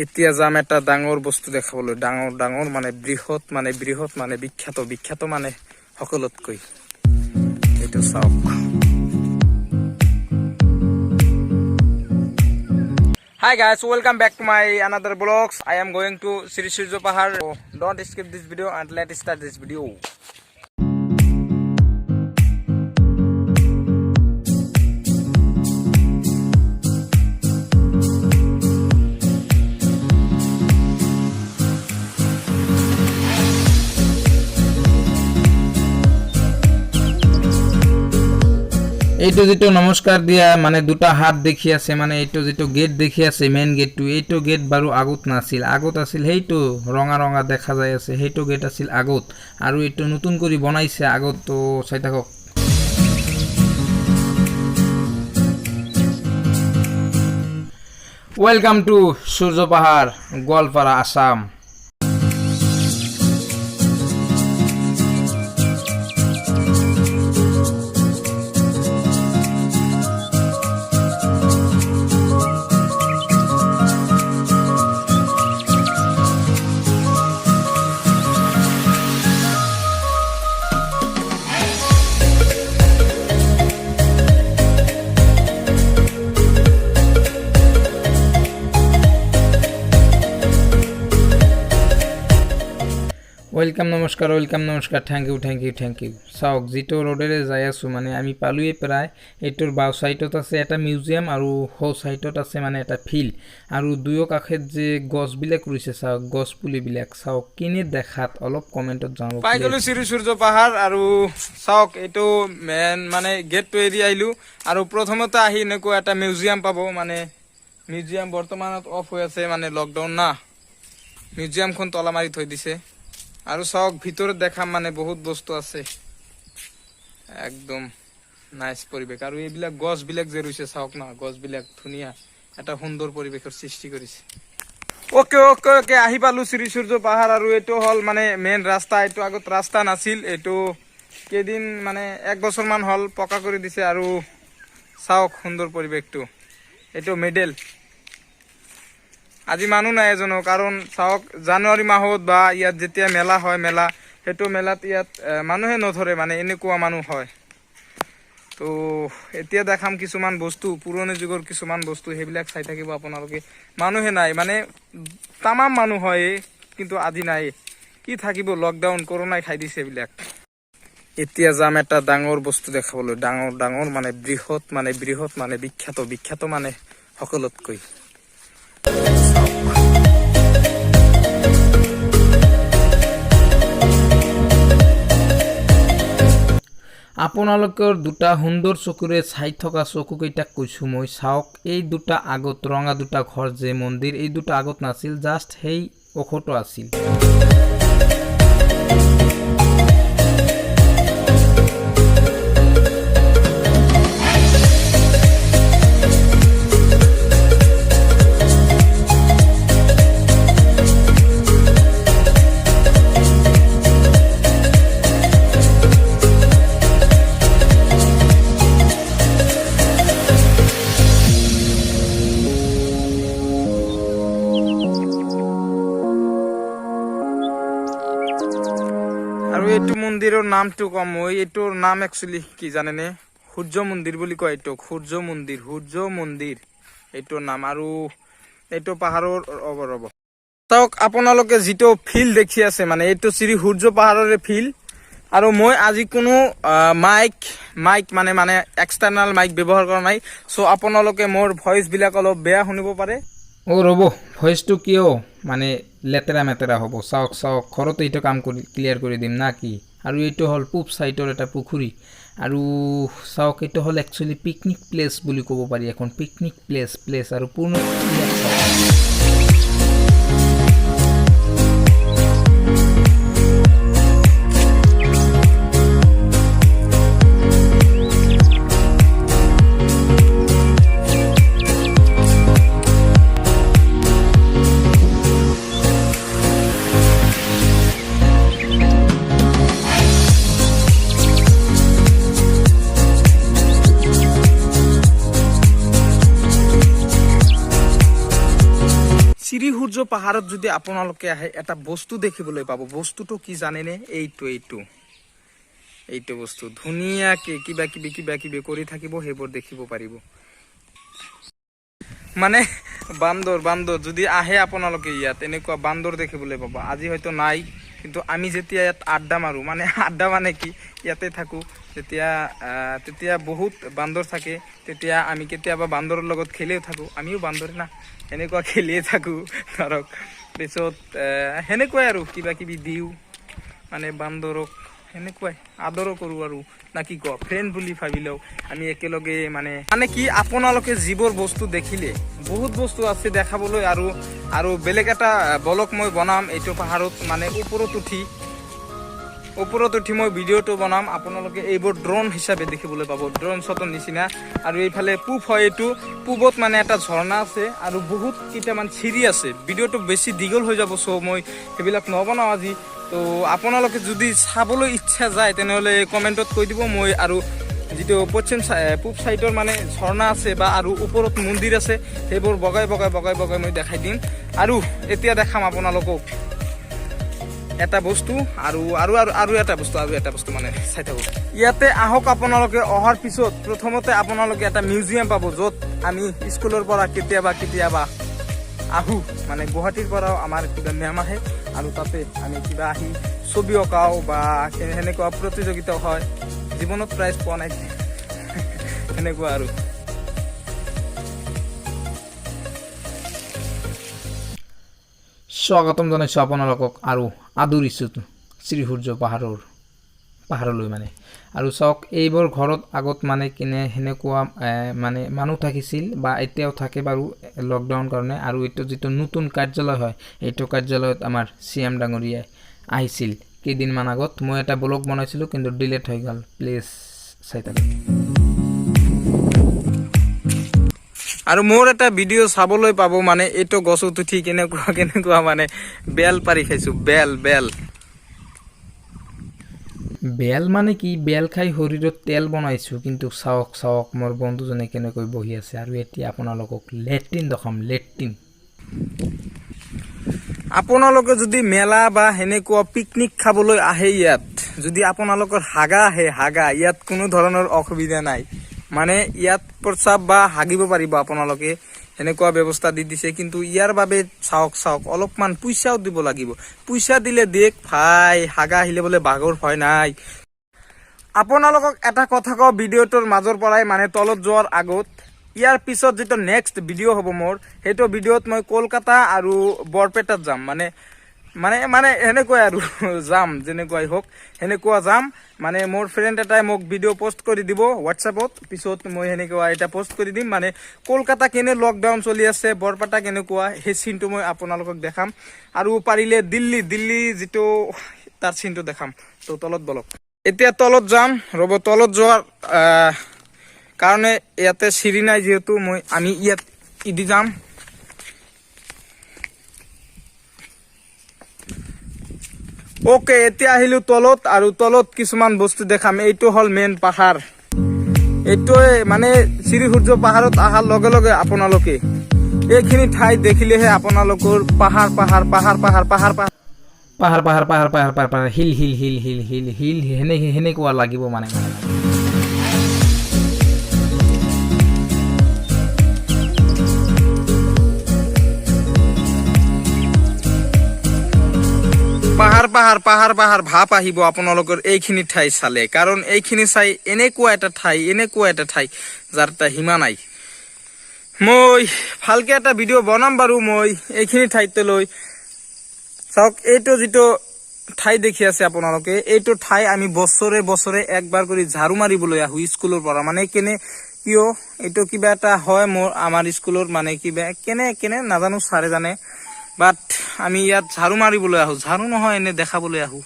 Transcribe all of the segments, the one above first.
এতিয়া যাম এটা ডাঙৰ বস্তু দেখাবলৈ। ডাঙৰ ডাঙৰ মানে বৃহৎ, মানে বৃহৎ মানে বিখ্যাত, বিখ্যাত মানে সকলোতকৈ। এইটো চাওক। Hi guys, welcome back to my another vlogs. I am going to Sri Surya Pahar. Don't skip this video and let's start this video. এইটো যিটো নমস্কাৰ দিয়া মানে দুটা হাত দেখি আছে, মানে এইটো যিটো গেট দেখি আছে, মেইন গেটটো, এইটো গেট বাৰু আগত নাছিল। আগত আছিল সেইটো ৰঙা ৰঙা দেখা যায় আছে, সেইটো গেট আছিল আগত। আৰু এইটো নতুন কৰি বনাইছে আগত। তো চাই থাকক। Welcome to Surya Pahar, Goalpara, Assam. Welcome, নমস্কাৰ, welcome, নমস্কাৰ, thank you, thank you, thank you. চাওক, যিটো ৰোডেৰে যাই আছোঁ, মানে আমি পালোৱেই প্ৰায়। এইটোৰ বাওঁ চাইডত আছে এটা মিউজিয়াম আৰু সোঁ চাইডত আছে মানে এটা ফিল্ড। আৰু দুয়ো কাষত যে গছবিলাক ৰুইছে, চাওক, গছ পুলিবিলাক চাওক কেনে দেখাত, অলপ কমেণ্টত জনাব। পাই গ'লো শ্ৰী সূৰ্য পাহাৰ। আৰু চাওক, এইটো মেইন মানে গেটটো এৰি আহিলো আৰু প্ৰথমতে আহি এনেকুৱা এটা মিউজিয়াম পাব। মানে মিউজিয়াম বৰ্তমানত অফ হৈ আছে, মানে লকডাউন না, মিউজিয়ামখন তলা মাৰি থৈ দিছে। আৰু চাওক, ভিতৰত দেখাম, মানে বহুত বস্তু আছে, একদম নাইচ পৰিৱেশ। আৰু এইবিলাক গছবিলাক যে ৰুইছে, চাওক না, গছবিলাক ধুনীয়া এটা সুন্দৰ পৰিৱেশৰ সৃষ্টি কৰিছে। অ'কে অ'কে অ'কে, আহি পালো শ্ৰী সূৰ্য পাহাৰ। আৰু এইটো হ'ল মানে মেইন ৰাস্তা। এইটো আগত ৰাস্তা নাছিল, এইটো কেইদিন মানে এক বছৰমান হ'ল পকা কৰি দিছে। আৰু চাওক সুন্দৰ পৰিৱেশটো। এইটো মেডেল। আজি মানুহ নাই এজনো, কাৰণ চাওক, জানুৱাৰী মাহত বা ইয়াত যেতিয়া মেলা হয়, মেলা সেইটো মেলাত ইয়াত মানুহে নধৰে, মানে এনেকুৱা মানুহ হয়। তো এতিয়া দেখাম কিছুমান বস্তু, পুৰণি যুগৰ কিছুমান বস্তু, সেইবিলাক চাই থাকিব আপোনালোকে। মানুহে নাই, মানে তামাম মানুহ হয়, কিন্তু আজি নাই। কি থাকিব, লকডাউন, কৰোণাই খাই দিছে এইবিলাক। এতিয়া যাম এটা ডাঙৰ বস্তু দেখাবলৈ। ডাঙৰ ডাঙৰ মানে বৃহৎ, মানে বৃহৎ মানে বিখ্যাত, বিখ্যাত মানে সকলোতকৈ। চাওক। আপোনালোকৰ দুটা সুন্দৰ চকুৰে চাই থকা চকুকেইটাক কৈছোঁ মই, চাওক, এই দুটা আগত ৰঙা দুটা ঘৰ যে মন্দিৰ, এই দুটা আগত নাছিল, জাষ্ট সেই ওখটো আছিল। আৰু এইটো মন্দিৰৰ নামটো কম মই, এইটোৰ নাম একচুৱেলি কি জানেনে? সূৰ্য মন্দিৰ বুলি কয় এইটোক। সূৰ্য মন্দিৰ, সূৰ্য মন্দিৰ এইটোৰ নাম। আৰু এইটো পাহাৰৰ, ৰ'ব ৰ'ব, চাওক, আপোনালোকে যিটো ফিল্ড দেখি আছে, মানে এইটো শ্ৰী সূৰ্য পাহাৰৰে ফিল্ড। আৰু মই আজি কোনো মাইক মানে এক্সটাৰ্নেল মাইক ব্যৱহাৰ কৰা নাই। চ' আপোনালোকে মোৰ ভইচবিলাক অলপ বেয়া শুনিব পাৰে। অ' ৰ'ব, ভইচটো কিয় মানে লেতেৰা মেতেৰা হ'ব? চাওক চাওক, ঘৰতে এইটো কাম কৰি ক্লিয়াৰ কৰি দিম না কি? আৰু এইটো হ'ল পূব চাইডৰ এটা পুখুৰী। আৰু চাওক, এইটো হ'ল একচুৱেলি পিকনিক প্লেচ বুলি ক'ব পাৰি, এখন পিকনিক প্লেচ। আৰু পূৰ্ণ চাওক। শ্ৰীসূৰ্য পাহাৰত যদি আপোনালোকে আহে, এটা বস্তু দেখিবলৈ পাব। বস্তুটো কি জানেনে? এইটো এইটো বস্তু ধুনীয়াকে কিবা কিবি কিবা কিবি কৰি থাকিব, সেইবোৰ দেখিব পাৰিব। মানে বান্দৰ বান্দৰ যদি আহে আপোনালোকে, ইয়াত এনেকুৱা বান্দৰ দেখিবলৈ পাব। আজি হয়তো নাই, কিন্তু আমি যেতিয়া ইয়াত আড্ডা মাৰোঁ, মানে আড্ডা মানে কি, ইয়াতে থাকোঁ তেতিয়া, তেতিয়া বহুত বান্দৰ থাকে। তেতিয়া আমি কেতিয়াবা বান্দৰৰ লগত খেলিও থাকোঁ। আমিও বান্দৰ না, এনেকুৱা খেলিয়ে থাকোঁ ধৰক। পিছত সেনেকুৱাই আৰু কিবা কিবি দিওঁ মানে বান্দৰক, সেনেকুৱাই আদৰো কৰোঁ আৰু না কি কয়, ফ্ৰেণ্ড বুলি ভাবি লওঁ আমি একেলগে। মানে মানে কি, আপোনালোকে যিবোৰ বস্তু দেখিলে, বহুত বস্তু আছে দেখাবলৈ। আৰু আৰু বেলেগ এটা ব্লগ মই বনাম এইটো পাহাৰত, মানে ওপৰত উঠি মই ভিডিঅ'টো বনাম। আপোনালোকে এইবোৰ ড্ৰোন হিচাপে দেখিবলৈ পাব, ড্ৰোন শ্বটৰ নিচিনা। আৰু এইফালে পূব হয়, এইটো পূবত মানে এটা ঝৰ্ণা আছে আৰু বহুত কেইটামান চিৰি আছে। ভিডিঅ'টো বেছি দীঘল হৈ যাব, চ' মই সেইবিলাক নবনাওঁ আজি। তো আপোনালোকে যদি চাবলৈ ইচ্ছা যায়, তেনেহ'লে কমেণ্টত কৈ দিব। মই আৰু যিটো পূব চাইডৰ মানে ঝৰ্ণা আছে বা আৰু ওপৰত মন্দিৰ আছে, সেইবোৰ বগাই বগাই বগাই বগাই মই দেখাই দিম। আৰু এতিয়া দেখাম আপোনালোকক এটা বস্তু আৰু আৰু আৰু আৰু এটা বস্তু আৰু এটা বস্তু, মানে চাই থাকক। ইয়াতে আহক আপোনালোকে। অহাৰ পিছত প্ৰথমতে আপোনালোকে এটা মিউজিয়াম পাব, য'ত আমি স্কুলৰ পৰা কেতিয়াবা কেতিয়াবা আহোঁ। মানে গুৱাহাটীৰ পৰাও আমাৰ কিবা মেম আহে আৰু তাতে আমি কিবা আহি ছবি অঁকাও বা সেনেকুৱা প্ৰতিযোগিতাও হয়। জীৱনত প্ৰাইজ পোৱা নাই, সেনেকুৱা আৰু। স্বাগতম জনাইছোঁ আপোনালোকক আৰু আদৰিছোঁ শ্ৰীসূৰ্য পাহাৰলৈ। মানে আৰু চাওক, এইবোৰ ঘৰত আগত মানে কেনে সেনেকুৱা মানে মানুহ থাকিছিল বা এতিয়াও থাকে বাৰু লকডাউন কাৰণে। আৰু এইটো যিটো নতুন কাৰ্যালয় হয়, এইটো কাৰ্যালয়ত আমাৰ চি এম ডাঙৰীয়াই আহিছিল কেইদিনমান আগত। মই এটা ব্লগ বনাইছিলোঁ, কিন্তু ডিলেট হৈ গ'ল। প্লিজ চাই থাকক। আৰু মোৰ এটা ভিডিঅ' চাবলৈ পাব, মানে এইটো গছত উঠি কেনেকুৱা কেনেকুৱা মানে বেল পাৰি খাইছো, বেল বেল। বেল মানে কি, বেল খাই শৰীৰত তেল বনাইছোঁ। কিন্তু চাওক চাওক, মোৰ বন্ধুজনে কেনেকৈ বহি আছে। আৰু এতিয়া আপোনালোকক লেট্ৰিন দেখাম, লেট্ৰিন। আপোনালোকে যদি মেলা বা সেনেকুৱা পিকনিক খাবলৈ আহে, ইয়াত যদি আপোনালোকৰ হাগা আহে, হাগা ইয়াত কোনো ধৰণৰ অসুবিধা নাই। মানে ইয়াত প্ৰস্ৰাৱ বা হাগিব পাৰিব আপোনালোকে, সেনেকুৱা ব্যৱস্থা দি দিছে। কিন্তু ইয়াৰ বাবে চাওক চাওক, অলপমান পইচাও দিব লাগিব। পইচা দিলে দেখ ভাই, হাগা আহিলে বোলে বাঘৰ ভয় নাই। আপোনালোকক এটা কথা কওঁ ভিডিঅ'টোৰ মাজৰ পৰাই, মানে তলত যোৱাৰ আগত, ইয়াৰ পিছত যিটো নেক্সট ভিডিঅ' হ'ব মোৰ, সেইটো ভিডিঅ'ত মই কলকাতা আৰু বৰপেটাত যাম। মানে মানে মানে সেনেকুৱাই আৰু যাম, যেনেকুৱাই হওক সেনেকুৱা যাম। মানে মোৰ ফ্ৰেণ্ড এটাই মোক ভিডিঅ' পষ্ট কৰি দিব হোৱাটছএপত, পিছত মই সেনেকুৱা এটা পষ্ট কৰি দিম। মানে কলকাতা কেনে লকডাউন চলি আছে, বৰপেটা কেনেকুৱা, সেই চিনটো মই আপোনালোকক দেখাম। আৰু পাৰিলে দিল্লী দিল্লী যিটো তাৰ চিনটো দেখাম। তো তলত বলক, এতিয়া তলত যাম। ৰ'ব, তলত যোৱাৰ কাৰণে ইয়াতে চিৰি নাই যিহেতু, আমি ইয়াত ইদি যাম। অ'কে, এতিয়া আহিলো তলত আৰু তলত কিছুমান বস্তু দেখাম। এইটো হ'ল মেইন পাহাৰ। এইটোৱে মানে শ্ৰীসূৰ্য পাহাৰত অহাৰ লগে লগে আপোনালোকে এইখিনি ঠাই দেখিলেহে আপোনালোকৰ পাহাৰ পাহাৰ পাহাৰ পাহাৰ পাহাৰ পাহাৰ পাহাৰ পাহাৰ পাহাৰ পাহাৰ পাহাৰ পাহাৰ, hill hill hill hill hill hill, সেনেকুৱা লাগিব মানে। পাহাৰ পাহাৰ পাহাৰ পাহাৰ ভাপ আহিব আপোনালোকৰ এইখিনি ঠাই চালে। কাৰণ এইখিনি চাই এনেকুৱা এটা ঠাই, এনেকুৱা এটা ঠাই যাৰ এটা সীমা নাই। মই ভালকে এটা ভিডিঅ' বনাম বাৰু মই এইখিনি ঠাইতে লৈ। চাওক, এইটো যিটো ঠাই দেখি আছে আপোনালোকে, এইটো ঠাই আমি বছৰে বছৰে একবাৰ কৰি ঝাৰু মাৰিবলৈ আহো স্কুলৰ পৰা। মানে কেনে কিয় এইটো কিবা এটা হয় মোৰ আমাৰ স্কুলৰ, মানে কিবা কেনে কেনে নাজানো, ছাৰে জানে। বাট আমি ইয়াত ঝাৰু মাৰিবলৈ আহো, ঝাৰু নহয়, এনে দেখাবলৈ আহো।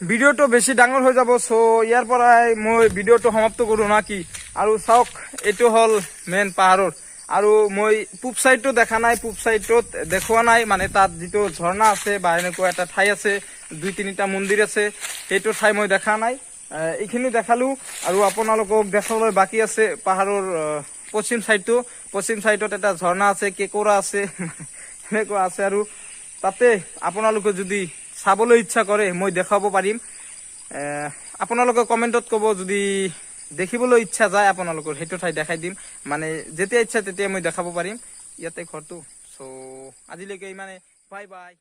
ভিডিঅ'টো বেছি ডাঙৰ হৈ যাব, চ' ইয়াৰ পৰাই মই ভিডিঅ'টো সমাপ্ত কৰোঁ না কি? আৰু চাওক, এইটো হ'ল মেইন পাহাৰৰ। আৰু মই পূব চাইডটো দেখা নাই, পূব চাইডটোত দেখুওৱা নাই। মানে তাত যিটো ঝৰ্ণা আছে বা এনেকুৱা এটা ঠাই আছে, দুই তিনিটা মন্দিৰ আছে, সেইটো ঠাই মই দেখা নাই। এইখিনি দেখালো আৰু আপোনালোকক দেখাবলৈ বাকী আছে পাহাৰৰ পশ্চিম চাইডটো। পশ্চিম চাইডত এটা ঝৰ্ণা আছে, কেঁকোৰা আছে। সেনেকুৱা আছে। আৰু তাতে আপোনালোকে যদি চাবলৈ ইচ্ছা কৰে, মই দেখুৱাব পাৰিম। আপোনালোকে কমেণ্টত ক'ব, যদি দেখিবলৈ ইচ্ছা যায় আপোনালোকৰ, সেইটো ঠাই দেখাই দিম। মানে যেতিয়া ইচ্ছা তেতিয়া মই দেখাব পাৰিম ইয়াতে ঘৰটো। চ' আজিলৈকে ইমানে, বাই বাই।